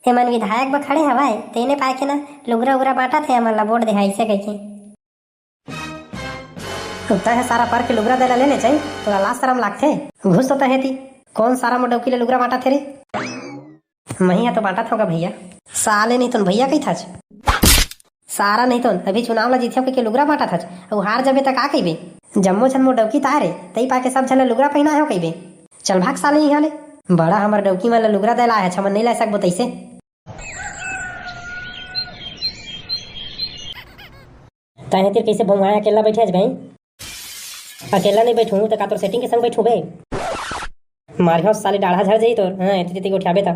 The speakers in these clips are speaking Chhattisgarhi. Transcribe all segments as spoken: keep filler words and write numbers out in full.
ते मन विधायक बर खड़े हवय, तेने पाय के ना लुगरा उगरा बांटत हे, हमन ला वोट देहा, अइसे कहिके। तैं ह सारा पर के लुगरा दे ला ले ले चई, तोला लाज शरम लागथे? घुस तो तैं ह एती। कोन सारा मोर डौकी ले लुगरा बांटत हे रे? मही ह तो बांटत हों गा भैया। साले नहीं तो भैया कहिथस। सारा नहीं तो अभी चुनाव ला जीते हो के लुगरा बांटत हच, अउ हार जबे त का कहिबे? जम्मो झन मोर डौकी ताय रे, तई पाके सब झन ला लुगरा पहिनाए हो कहिबे। चल भाग साले इहाँ ले। बड़ा हमर डौकी मन ला लुगरा दे ला आय हच, हमन नहीं ले सकबो तइसे। तैं ह तीर कइसे भोंगाय अकेल्ला बइठे हस गई? अकेल्ला नहीं बइठूं त का तोर सेटिंग के संग बइठूं बे? मारिहौं साले डाढ़ा झड़ जाही तोर, हाँ, एती तेती गोठियाबे त।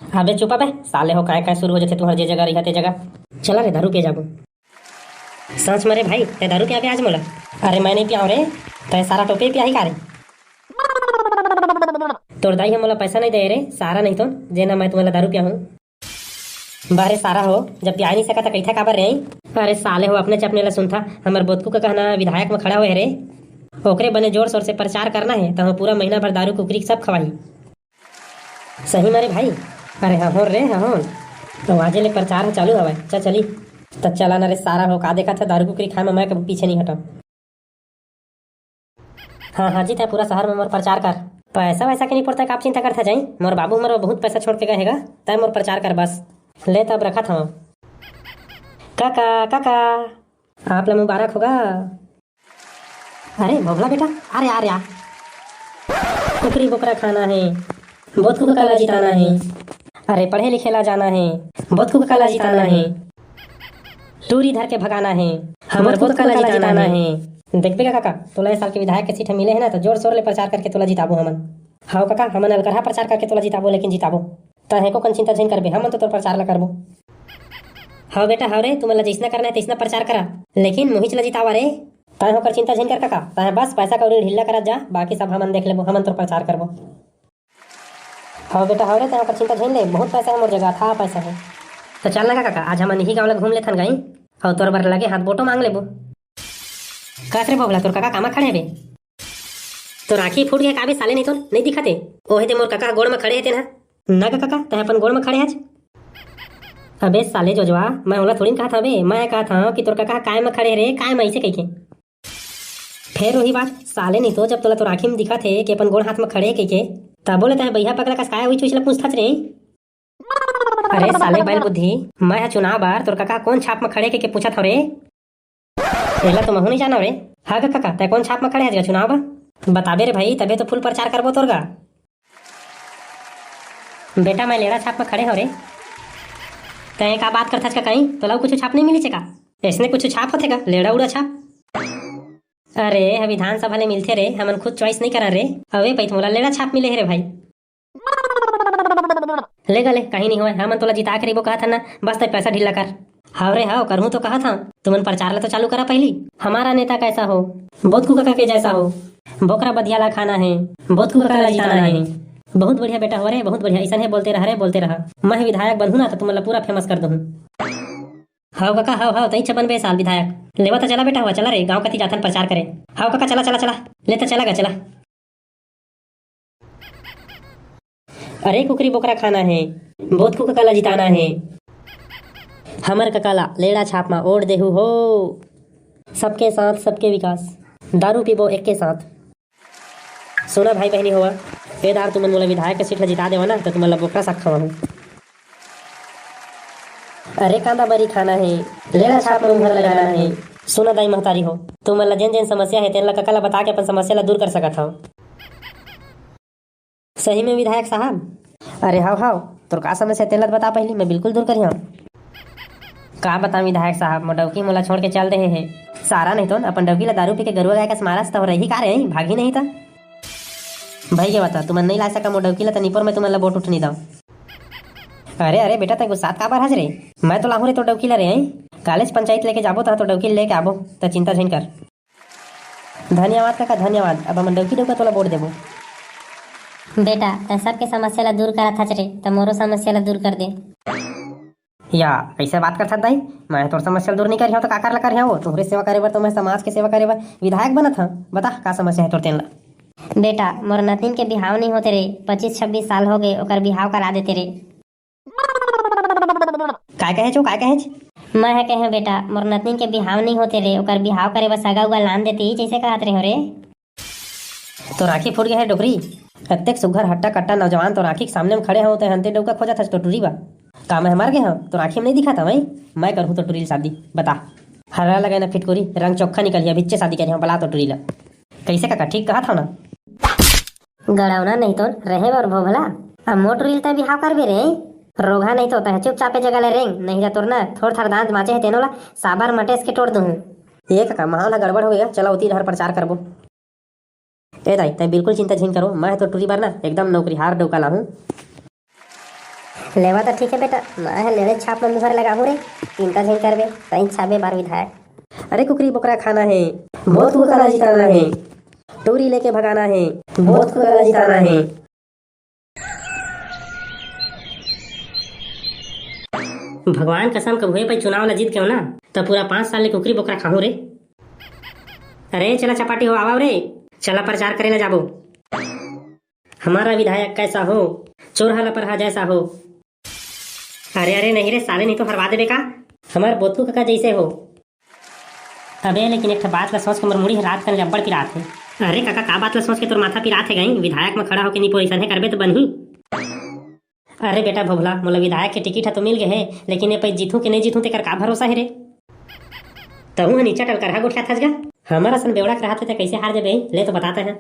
अबे चुप अबे, साले हो काय काय शुरू हो जथे तुहर जे जगह रहिहा ते जगह। चला रे दारू पिए जाबो। सांच म रे भाई, तैं दारू पियाबे आज मोला? अरे मैं नहीं पियाओं रे, तैं सारा टोपे पियाही का रे? तोर दाई ह मोला पैसा नहीं दे रे, सारा नहीं तो, जेन मैं तुमन ला दारू पियाहूं। बारे सारा हो, जब पिया नहीं सका त कहिथा काबर रे? अरे साले हो, अपने च अपने ला सुनथा, हमर बोतकू कका ह ना विधायक म खड़ा होए हे रे, ओकरे बने जोर शोर से प्रचार करना हे, त पूरा महीना भर दारू कुकरी सब खवाही। सही म रे भाई? अरे हहों रे हहों, त आजे ले प्रचार ह चालू हवय, चल चली। त चला ना रे सारा हो, का देखत ह, दारू कुकरी खाए म मैं कभू पीछे नहीं हटंव। हाँ हाँ जी, तैं पूरा शहर म मोर प्रचार कर। पैसा वैसा के नहीं पड़ता, का चिंता करथा जाई? मोर बाबू हमर बहुत पैसा छोड़ के गए हे गा, तैं मोर प्रचार कर बस। ले तब रखत हंव। काका, काका, आप ला मुबारक होगा। अरे भोभला बेटा, आ रे, आ रे, आ। कुकरी बोकरा खाना हे, बोतकू कका ला जिताना हे। अरे पढ़े लिखे ला जाना हे, बोतकू कका ला जिताना हे। टूरी धर के भगाना हे, हमर बोतकू कका ला जिताना हे। देखबे का काका, तोला ए साल के विधायक के सीट ह मिले हे ना, त जोर शोर ले प्रचार करके तोला जिताबो हमन। हव काका, हमन अलकरहा प्रचार करके तोला जिताबो, लेकिन जिताबो। तैं एको कन चिंता झिन करबे, हमन तो तोर प्रचार ला करबो। हव बेटा, हव रे, तुमन ला जइसना करना हे तइसना प्रचार करा, लेकिन मोहिच ला जितावा रे। तैं ओकर चिंता झिन कर काका, तैं बस पैसा कौड़ी ढीला करत जा, बाकी सब हमन देख लेबो, हमन तोर प्रचार करबो। हव बेटा, हव रे, तैं ओकर चिंता झिन ले, बहुत पैसा हे मोर जगह, अथाह पैसा हे। त चल ना काका, आज हमन इही गांव ला घूम लेथन गई, अउ तोर बर लगे हाथ वोटो मांग लेबो। कस रे भोभला, तोर काका कामा खड़े हवे? तोर आँखी फूट गे का बे साले, नहीं तो नहीं दिखत हे। ओहे दे मोर काका गोड़ म खड़े हे तेन ह। ना गा काका, तैं अपन गोड़ म खड़े हच। अबे साले जोजवा, मैं ओला थोड़ी न कहत हवे, मैं कहत हव कि तोर काका काय म खड़े हे रे, काय म अइसे कहिके। फेर वही बात, साले नहीं तो जब तोला तोर आँखी म दिखत हे कि अपन गोड़ हाथ म खड़े हे कहिके, तबो ले तैं बइहा पगला कस काय उइच उइच ला पूछथच रे? अरे साले बैल बुद्धि, मैं ह चुनाव बर तोर काका कोन छाप म खड़े कहिके पूछत हव रे? एला तो महू नहीं जानव रे। हाँ गा काका, तैं कोन छाप म खड़े हस गा चुनाव बर? बताबे रे भाई, तबे तो फुल प्रचार करबो तोर गा। बेटा, मैं लेड़ा छाप म खड़े हव रे। तैं का बात करथस का कहीं? तोला अउ कुछु छाप नहीं मिलिस हे का? अइसने कुछु छाप होथे का? लेड़ा उड़ा छाप? अरे, ह विधानसभा ले मिलथे रे, हमन खुद चॉइस नहीं करन रे। अवे पइत मोला लेड़ा छाप मिले हे रे भाई। ले गा ले, कहीं नहीं होय, हमन तोला जिता के रहिबो कहत हन ना, बस तैं पैसा ढीला कर। हव रे हव, करहूं तो कहत हंव, तुमन प्रचार ला तो चालू करा पहिली। हमारा नेता कैसा हो, बोतकू कका के जैसा हो, बोकरा बधिया ला खाना है, बोतकू कका ला जिताना है। बहुत बढ़िया बेटा हो रे, बहुत बढ़िया, अइसने बोलते रह रे, बोलते रह। मैं विधायक बनहूं ना तो तुमन ला पूरा फेमस कर दूहूं। हव कका, हव हव, तैं बनबे साल विधायक। लेवा त चला बेटा, हुआ चला रे, गांव कती जाथन प्रचार करे। हव कका, चला चला चला, ले त चला गा चला। अरे कुकरी बोकरा खाना है, बोतकू कका ला जिताना है। हमर कका ला लेड़ा छाप मा ओढ़ देहू हो। सबके साथ सबके विकास, दारू पीबो एक के साथ। सुना भाई बहनी होवा, ए दार तुमन मोला विधायक के सीट ला जिता देवा ना, तो तुमन ला बोकरा साग खवाहूं। अरे कांदा बरी खाना है, लेड़ा छाप मा उंघर लगाना है। सुना दाई महतारी हो, तुमन ला जेन जेन समस्या है, तेन ला कका ला बता के अपन समस्या ला दूर कर सकत हव। सही में विधायक साहब? अरे हव हव, तोर का समस्या तेला त बता पहिली, मैं बिल्कुल दूर करिहंव। का बताऊं विधायक साहब, मोर डौकी मोला छोड़ के चल देहे हे। सारा नहीं तो अपन डौकी ला दारू पी के गरुआ गाय कस मारस त हो रही का रे, भागी नहीं त। भाई के बता, तुमन नहीं ला सका मोर डौकी ला त निपोर में तुमन ला वोट उठनी दव। अरे अरे बेटा, तै गुस्सात काबर हस रे? मैं तो लाहूं रे तोर डौकी ला रे, हैं? कालेज पंचायत लेके जाबो त तोर डौकी लेके आबो, त चिंता झिन कर। धन्यवाद कका, धन्यवाद। अब हमन डौकी डौका तोला वोट देबो। बेटा, तै सबके समस्या ला दूर करत हच रे, त मोरो समस्या ला दूर कर दे। या, कइसे बात करथस दाई? मैं तोर समस्या ला दूर नइ करिहंव त काकर ला करिहंव? तोहरे सेवा करे बर तो मैं समाज के सेवा करे बर विधायक बनत हंव। बता, का समस्या हे तोर तेन ला? बेटा, मोर नतिन के बिहाव नइ होते रे, पच्चीस छब्बीस साल हो गए, ओकर बिहाव करा देते रे। काय कहेच हो, काय कहेच? मैं ह कहे बेटा, मोर नतनीन के बिहाव नइ होते रे, ओकर बिहाव करे बर सगा उगा लान देती, जइसे कहत रहे हो रे। तोर आँखी फूट गे हे डोकरी, अतेक सुग्घर हट्टा कट्टा नौजवान तोर आँखी के सामने म खड़े हव, तैं हंते डउका खोजत हस टोटुरी बा। का मैं मर गे हव? तोर आँखी म नइ दिखत हवय? मैं करहूँ तोर टुरी ल शादी, बता। हरा लगे ना फिटकोरी, रंग चोखा निकलही, अभिच्चे शादी करिहौं, बला तोर टुरी ल। कइसे कका, ठीक कहत हव ना? गड़ौना नहीं तो रहे बर भोभला। अब मोर टुरी ल तैं बिहाव करबे रे। रोगहा नहीं तो तैं चुपचापे जगह ले रेंग, नहीं त तोर ना थोर थार दांत बांचे हे तेनो ला साबर मटेस के टोर दूहूं। ए कका, माहौल ह गड़बड़ हो गे, चला ओती डहर प्रचार करबो। ए दाई, तैं बिल्कुल चिंता झिन करो, मैं तो टुरी बर ना एकदम नौकरीहार डौका लाहूं। लेवा त ठीक हे बेटा, मैं ह लेड़े छाप म मुहर लगाहूं रे, चिंता झिन करबे, तैं छाबे बार विधायक। अरे कुकरी बोकरा खाना हे, बहुत कुकरा जिताना हे, टूरी लेके भगाना हे, बहुत कुकरा जिताना हे। भगवान कसम, कभू ए पई चुनाव ला जीत गेंव ना, त पूरा पांच साल ले कुकरी बोकरा खाहूं रे। अरे चला चपाटी हो, आवा रे, चला प्रचार करे ला जाबो। हमारा विधायक कैसा हो, चोरहा लपरहा जैसा हो। अरे अरे नहीं रे साले, नहीं तो हरवा देबे का, हमार बोतू कका जैसे हो। अबे लेकिन एक ठा बात ला सोच के मोर मुड़ी ह रात कन ले अब्बड़ पिरात हे। अरे कका, का बात ला सोच के तोर माथा पिरात हे गई? विधायक म खड़ा होके निपोर अइसने करबे त बनही। अरे बेटा भोभला, मोला विधायक के टिकट ह तो मिल गे हे, लेकिन ए पई जीतहूं के नहीं जीतहूं तेकर का भरोसा हे रे? तहूं ह नीचा टलकरहा गोठियात हस गा। हमर असन बेवड़ा के रहत हे त कइसे हार जबे? ले तो बतात हे।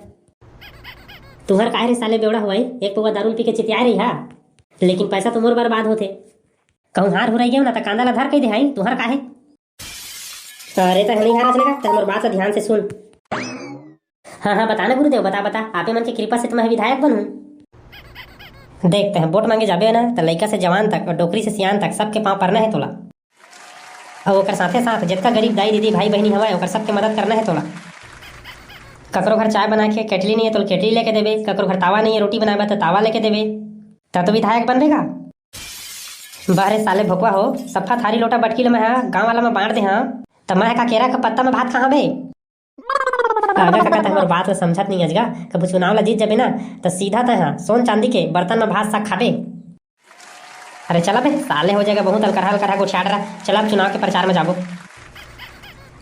तुहर काहे रे साले बेवड़ा होवई, एक पौवा दारू ल पी के चितियाए रही हा, लेकिन पैसा तो मोर बर्बाद होथे। कहूं हार हुराई गेंव ना त कांदा ला धर कही देहाई, तुहर काहे? अरे तैं ह नहीं हारस लेगा, तैं मोर बात ला ध्यान से सुन। हाँ हाँ बता ना गुरुदेव, बता बता, आपे मन के कृपा से त मैं विधायक बनहूं। देख तैं वोट मांगे जाबे ना त लइका से जवान तक और डोकरी से सियान तक सबके पांव परना हे तोला। अउ ओकर साथे साथ जतका गरीब दाई दीदी भाई बहिनी हवय ओकर सबके मदद करना हे तोला। ककरो घर चाय बना के केटली नहीं हे तोला केटली लेके देबे, ककरो घर तावा नहीं हे रोटी बनाए बर त तावा लेके देबे, त तो विधायक बनबे का। बाहरे साले भोकवा हो, सफा थारी लोटा बटकी ल मैं ह गांव वाला म बांट दे हां, त मैं ह का केरा के पत्ता म भात खाहां बे? अगर कका तैं हमर बात ल समझत नहीं अजगा, कभू चुनाव ल जीत जबे ना, त सीधा तैं ह सोन चांदी के बर्तन म भात साग खाबे। अरे चला बे, साले हो जाएगा बहुत अलकरहा अलकरहा गोठियाडरा। चला अब चुनाव के प्रचार म जाबो।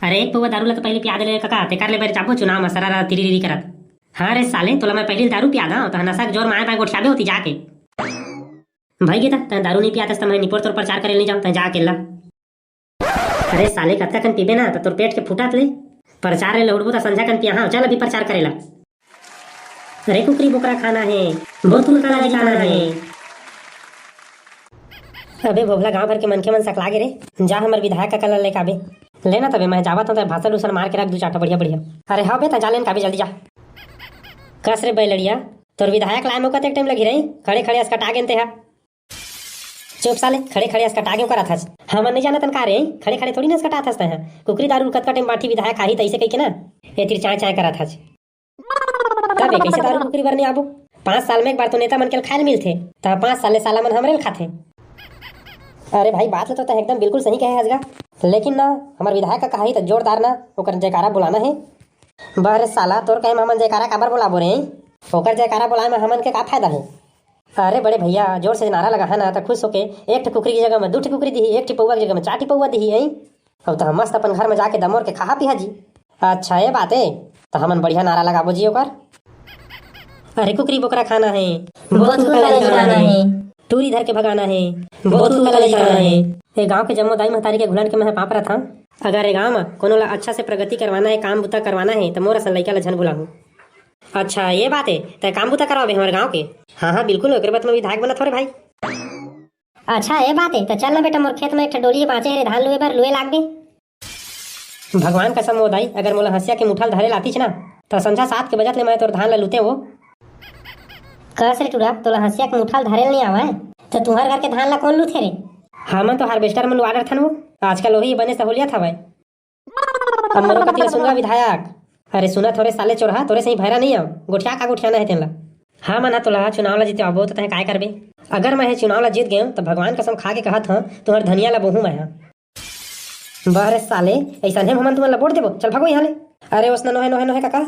अरे एक पौवा दारू ल त पहले पिया दे ले कका, तेकर ले बर जाबो चुनाव म सरारा तिरीरी करत। हाँ रे साले, तोला मैं पहले दारू पिया दां, त नशा के जोर म आए बाए गोठियाबे होती जाके। भाई गे त, तैं दारू नहीं पियातस त मैं निपोर तोर प्रचार करे नहीं जाऊं, तैं जा अकेला। अरे साले, कतका कन पीबे ना, त तोर पेट के फूटत ले। प्रचार ले लहुटबो त संझा कन पिया, हाँ, चल अभी प्रचार करे ला। अरे कुकरी बोकरा खाना हे, बोतुल काला जिताना हे। अबे भोभला, गांव भर के मनखे मन सकला गे रे, जा हमर विधायक कका ला लेके आबे। ले ना तबे, मैं जावत हूं, त भाषण उसन मार के रख दू चार ठो बढ़िया बढ़िया। अरे हाँ बे, त जा लेन काबे, जल्दी जा। कस रे बैलड़िया, तोर विधायक लाए म कतेक टाइम लगही रही, खड़े खड़े असकटा गेन ते हा। चुप साले, खड़े खड़े असकटा गेंव करत हस। हमन नइ जानत हन का रे? खड़े खड़े थोड़ी न असकटात हस तैं ह। कुकरी दारू ल कतका टाइम बांटही विधायक आही तइसे कहिके ना, ए तीर चाय चाय करत हस। तब ए कइसे दारू कुकरी बर नइ आबो? पांच साल में एक बार तो नेता मन के ल खाए ल मिलथे, त पांच साल ले साला मन हमरे ल खाथे। अरे भाई, बात ल तो तैं एकदम बिल्कुल सही कहे हस गा, लेकिन ना, हमर विधायक कका आही त जोरदार ना ओकर जयकारा बुलाना हे। बर साला, तोर कहे म हमन जयकारा काबर बोलाबो रे? ओकर जयकारा बोलाए म हमन के का फायदा हे? अरे बड़े भैया, जोर से नारा लगाहा ना, त खुश होके एक ठे कुकरी के जगह म दू ठे कुकरी दिही, एक ठे पौवा के जगह म चार ठे पौवा दिही, अई? अउ त हम मस्त अपन घर म जाके दमोर के खाहा पीहा जी। अच्छा, ए बात ए, त हमन बढ़िया नारा लगाबो जी ओकर। अरे कुकरी बोकरा खाना हे, बोतू काला जिताना हे, टूरी धर के भगाना हे, बोतू काला जिताना हे। ए गांव के जम्मो दाई महतारी के घुलट के मैं पांव परत हंव। अगर ए गांव म कोनो ला अच्छा से प्रगति करवाना हे, काम बुता करवाना हे, त मोर असन लइका ला झन बुलाहू। अच्छा, ये बात हे, तैं काम बुता करवाबे हमर गांव के? हाँ, हाँ, बिल्कुल, ओकरे बर त मैं विधायक बनत हंव रे भाई। अच्छा, ये बात हे, त चल ना बेटा, मोर खेत में एक ठो डोली बांचे हे रे, धान लुए बर, लुए लागबे। भगवान कसम ओ दाई, अगर मोला हंसिया के मुठा ल धरे लातीच ना, त संझा सात के बजत ले मैं तोर धान ला लूते वो। कस रे टूरा, तोला हंसिया के मुठा ल धरे ल नइ आवय, त तुंहर घर के धान ला कोन लूथे रे? हमन तो harvester म लुआ डरथन वो, आजकल ओही बने सहूलियत हवय। अब मोरो कति ले सुन गा विधायक। अरे सुनत हो रे साले चोरहा, तोरे सही भैरा नइ आव। गोठिया का गोठियाना हे तेन ला। हाँ मन हा तोला चुनाव ला जितवाबो त तैं काय करबे? अगर मैं हे चुनाव ला जीत गेंव त भगवान कसम खा के कहत हंव, तुंहर धनिया ला बोहूं मैं हा। बह रे साले, अइसने हमन तुमन ला वोट देबो? चल भगो इहां ले। अरे ओसना नोहे नोहे नोहे कका।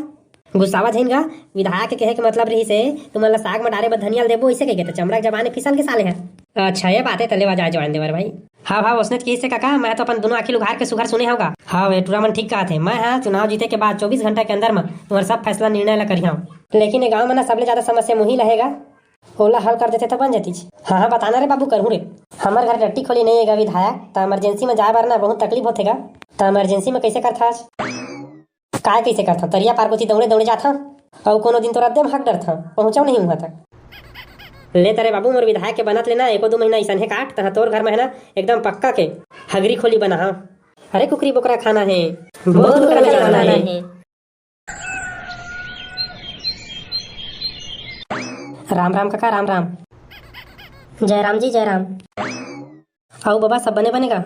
गुस्सावा झिन गा, विधायक के कहे के मतलब रिहिस हे, तुमन ला साग म डारे बर धनिया ला देबो, अइसे कहिके त चमड़ा के जबान फिसल के साले ह। अच्छा, ये बात हे, त लेवा जाए जवान देवर भाई। हाँ, हाँ, ओसने त किहिस रे काका, मैं तो अपन दुनों आँखी ल उघार के सुघर सुने हँव गा। हाँ, ये टूरा मन ठीक कहत हे, मैं ह चुनाव जीते के बाद चौबीस घंटा के अंदर म तुम्हर सब फैसला निर्णय ला करिहँव। लेकिन ये गाँव म ना सबले ज्यादा समस्या मुही ल हे गा, ओला हल कर देते त बन जतिस। हाँ, हाँ, बताना रे बाबू, करहूँ रे। हमर घर टट्टी खोली नइ हे गा विधायक, त emergency म जाए बर ना बहुत तकलीफ होथे गा। त emergency म कइसे करथस? काय कइसे करथँव? तरिया पार कोती दउड़े दउड़े जाथँव, अउ कोनो दिन तो रद्दे म हक डरथँव, पहुँचव नहीं उहाँ तक। ले तरे बाबू, मोर विधायक के बनत ले ना एको दू महीना अइसनहे काट, तहाँ तोर घर म हे ना एकदम पक्का के हगरी खोली बनाहँव। अरे कुकरी बोकरा खाना हे, बहुत कुकरा खाना हे। राम राम काका, राम राम। जय राम जी, जय राम। अउ बबा, सब बने बने गा?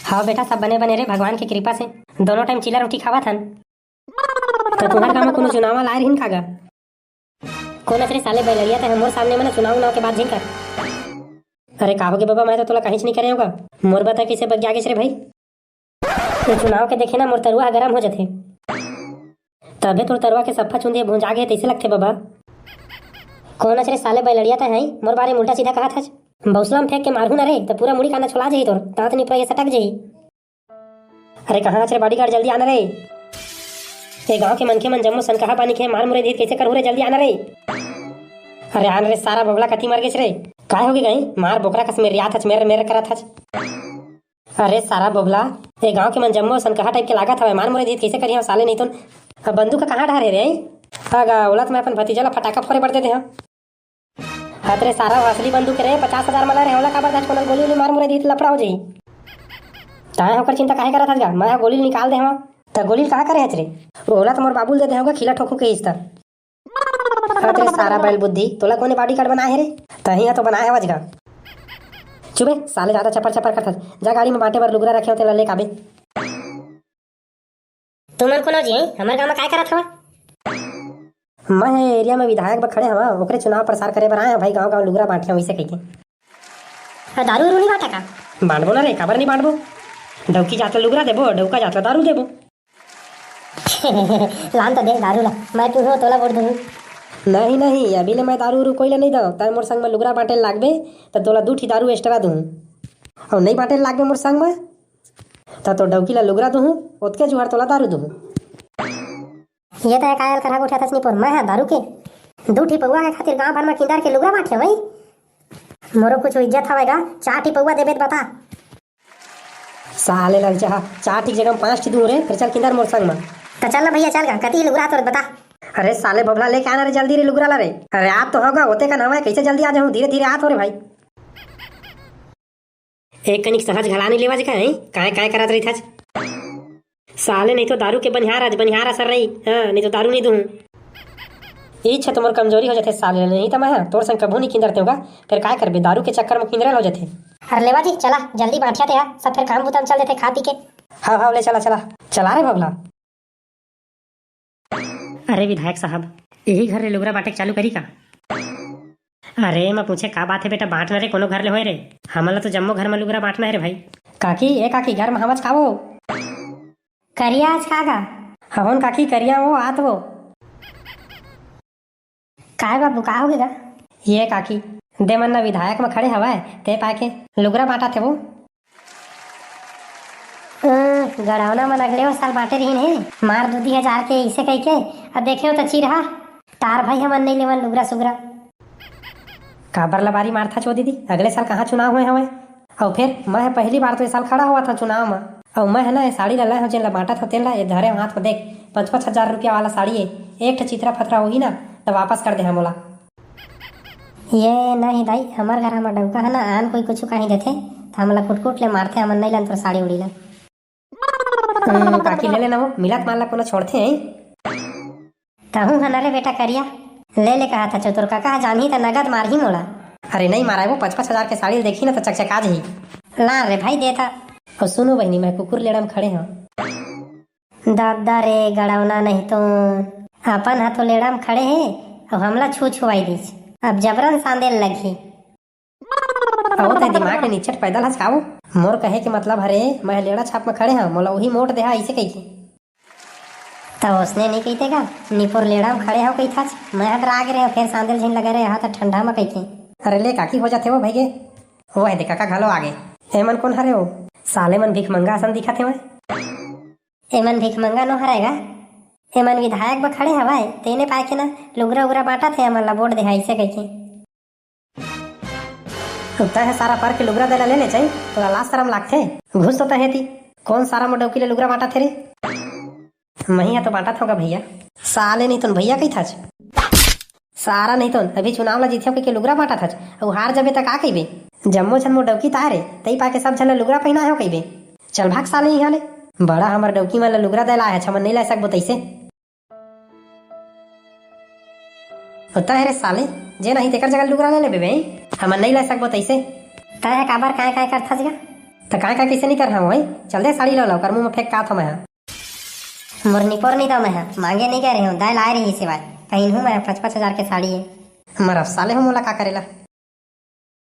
हाँ बेटा, सब बने बने रे, भगवान के कृपा से। दोनों टाइम चीला रोटी खावत हन। त तुम्हर गाँव म कोनो चुनाव लाए रहिन का गा? कोन अस रे साले बैलड़िया, तैं ह मोर सामने म ना चुनाव उनाव के बात झिन कर। अरे का होगे बबा, मैं तो तोला काहीच नइ करे हँव गा। मोर बता कइसे बग्या गेस रे भाई? ये चुनाव के देखे ना मोर तरुआ ह गरम हो जथे। तभे तोर तरुआ के सफ्फा चुंदी भुंजा गे हे तइसे लगथे बबा। कोन अस रे साले बैलड़िया, तैं ह मोर बारे म उल्टा सीधा कहत हस। बउसला म फेंक के मारहूँ ना रे, त पूरा मुड़ी काना छोला जही तोर, दांत निपरा ये सटक जही। अरे कहाँ हस रे bodyguard, जल्दी आना रे। ए गांव के मनखे मन जम्मो सनकहा बानी के मार मुरे दीत, कइसे करहूँ रे, जल्दी आना रे। अरे आन रे सारा बोबला, कति मर गेस रे। काय होगे गई? मार बोकरा कस मेरियात हच, मेर मेर करत हच। अरे सारा बोबला, ए गांव के मन जम्मो सनकहा टाइप के लागत हवय, मार मुरे दीत, कइसे करिहंव साले, नहीं तो। अब बंदूक ह कहाँ डहर हे रे? अगा, ओला त मैं अपन भतीजा ला फटाका फोरे बर दे दे हंव। हत रे सारा, वो असली बंदूक रे, पचास हजार वाला रे, ओला काबर दाच कोनो गोली उली मार मुरे दी त लफड़ा हो जाही। ताय ओकर चिंता काहे करत हस गा? मैं ह गोली ल निकाल दे हवं। त गोली ल कहाँ करे हच रे? ओला त मोर बाबू ल दे दे हवं गा, खिला ठोकू के इस त। हत रे सारा बैल बुद्धि, तोला कोने bodyguard बनाए हे रे? तही ह तो बनाए हवच गा। चुबे साले, ज्यादा चपर चपर करत हस। जा गाड़ी में बांटे बर लुगरा रखे हो, तेला ले काबे। तुमन कोनो जी, हमर गांव म काय करत हवा? मैं ए area म विधायक बर खड़े हवा, ओकरे चुनाव प्रचार करे बर आए हंव भाई, गांव गांव लुगरा बांटे हंव, इसे कहिके। अ, दारू उरू नहीं बांटा का? बांटबो ना रे, काबर नहीं बांटबो? डौकी जात ल लुगरा देबो, डौका जात ल दारू देबो। लान त दे दारू ला, मैं पीहूं तोला वोट दूं। नहीं, नहीं, अभी ले मैं दारू उरू कोई ला नहीं दंव। तैं मोर संग म लुगरा बांटे लागबे, त तोला दू ठी दारू extra दूं। अउ नहीं बांटे लागबे मोर संग म, त तोर डौकी ला लुगरा दूहूं, ओतके जुआर तोला दारू दूहूं। ये तो काय अलकरहा उठाथस निपोर, मैं ह दारू के दू ठी पौवा के खातिर गांव भर म किंदर के लुगरा बांटे भाई। मोरो कुछ इज्जत हवय गा, चार ठी पौवा देबे त बता। साले ललचा, चार ठी के जगह म पांच ठी दूहूं रे, फेर चल किंदर मोर संग म। त चल ना भैया, चल गा, कति लुगरा तोर बता। अरे साले बबला, लेके आना रे जल्दी रे लुगरा ला रे। अरे रात तो होगा, ओते कन हवय, कइसे जल्दी आ जाहूं, धीरे धीरे आत हो रे भाई। एक कनिक सहज घला नइ लेवा जका, हैं? काय, काय करत रहिथच? साले, नहीं तो दारू के बनिहार आज, बनिहार असर रही। हाँ, नहीं तो दारू नहीं दूं। इच्छा तो मोर कमजोरी हो जाथे साले, नहीं तो मैं, हाँ, तोर संग कभू नहीं किंदरते होगा। फिर काय करबे, दारू के चक्कर में किंदरल हो जाथे। अरे लेवा जी, चला, जल्दी बांटिया ते हा, सब फिर काम बुता म चल देथे खा पी के। हाँ, हाँ, ले चला, चला। चला रे बबला। अरे विधायक साहब, यही घर ले लुगरा बांटे के चालू करी का? अरे, मैं पूछे का बात हे बेटा, बांट न रे, कोनो घर ले होय रे। हमन ला तो जम्मो घर म लुगरा बांटना हे रे भाई। काकी, ए काकी, घर म हवच का वो? करिया आज का गा? हवन काकी, करिया वो, आत वो। काय बाबू, का होगे गा? ये काकी, दे मन ना विधायक म खड़े हवय, ते पाय के लुगरा बांटत हे वो। अं, गड़ौना मन अगले वो साल बांटे रहिन हे, मार दू दी हजार के इसे कहिके, अब देखे हो त चिरहा, तार भाई हमन नइ लेवन लुगरा सुगरा। काबर लबारी मारथा चो दीदी, अगले साल कहाँ चुनाव होए हवय? अउ फेर मैं ह पहली बार तो ए साल खड़ा होवत हंव चुनाव म। अउ मैं ह ना ए साड़ी ला लाए हंव, जेन ला बांटत हंव तेन ला, ए धरे हंव हाथ म देख, पाँच पाँच हजार रुपया वाला साड़ी ए, एक ठो चितरा फतरा होही ना, त वापस कर दे हम ओला। ये नहीं दाई, हमर घर हमर डउका ह ना, आन कोई कुछु कहीं देथे, त हमला कुटकुट ले मारथे, हमन नहीं लन तोर साड़ी उड़ी ला। हम्म, काकी ले लेना वो, मिलत माल ला कोनो छोड़थे, हैं? तहूं ह न रे बेटा करिया, ले ले कहा था, चतुर काका ह जानही त नगद मारही मोला। अरे नहीं माराय वो, पच पच हजार के साड़ी ल देखही न त चकचका जही। ला रे भाई देता। अउ सुनो बहिनी, मैं कुकुर लेड़ा म खड़े हंव। दादा रे गड़ौना नहीं तो, अपन ह तो लेड़ा म खड़े हे, अउ हमला छू छुआई दिस, अब जबरन सांदे ल लगही। अहो, तैं दिमाग ले निच्चट पैदल हस का वो? मोर कहे के मतलब हरे, मैं लेड़ा छाप म खड़े हंव, मोला उही मोट देहा, अइसे कहिके। त ओसने नइ कहिते का, निपोर लेड़ा म खड़े हंव कहिथाच, मैं ह डरा गे रेहेंव, फेर सांदेल झिन लगे रहे हा त ठंडा म कहिके। अरे ले काकी, हो जाथे वो भई गे। वो हे दे काका घलो आगे। एमन कोन हरे वो? साले मन भिखमंगा असन दिखत हेवय। एमन भिखमंगा नो हरय गा, एमन विधायक बर खड़े हवय, तेने पाय के ना लुगरा उगरा बांटत हे, हमन ला वोट देहा अइसे कहिके। तैं ह सारा पर के लुगरा दे ला ले ले चाही, तोला लाज शरम लागथे? घुस तो तैं हे ती, कोन सारा मोर डौकी ले लुगरा बांटत हे रे? मही ह तो बांटत हों गा भइया। साले नहीं तोन भइया कहिथच। सारा नहीं तोन अभी चुनाव ला जीते हो के लुगरा बांटत हच, अउ हार जबे त का कहिबे? जम्मो झन मोर डौकी ताय रे, तई पाके सब झन ला लुगरा पहिनाय हो कहिबे। चल भाग साले इहाँ ले। बड़ा हमर डौकी मन ला लुगरा दे ला आय हच, हमन नहीं लाय सकबो तइसे। ओ तैं रे साले, जे नहीं तेकर जगह लुगरा ले लेबे बे। हमन नहीं लाय सकबो तइसे। तैं ह काबर काय काय करथस गा? त काय काय कइसे नहीं करहूं भाई? चल दे साड़ी लो ला, ओकर मुंह में फेंक का थो मैं हा। मोर निपोर नहीं दो मैं हा, मांगे नहीं गए रहे हूँ, दाय लाए रही सिवाय। पहिनहूं मैं हा पाँच पाँच हजार के साड़ी हे। मरब साले हो मोला का करेला।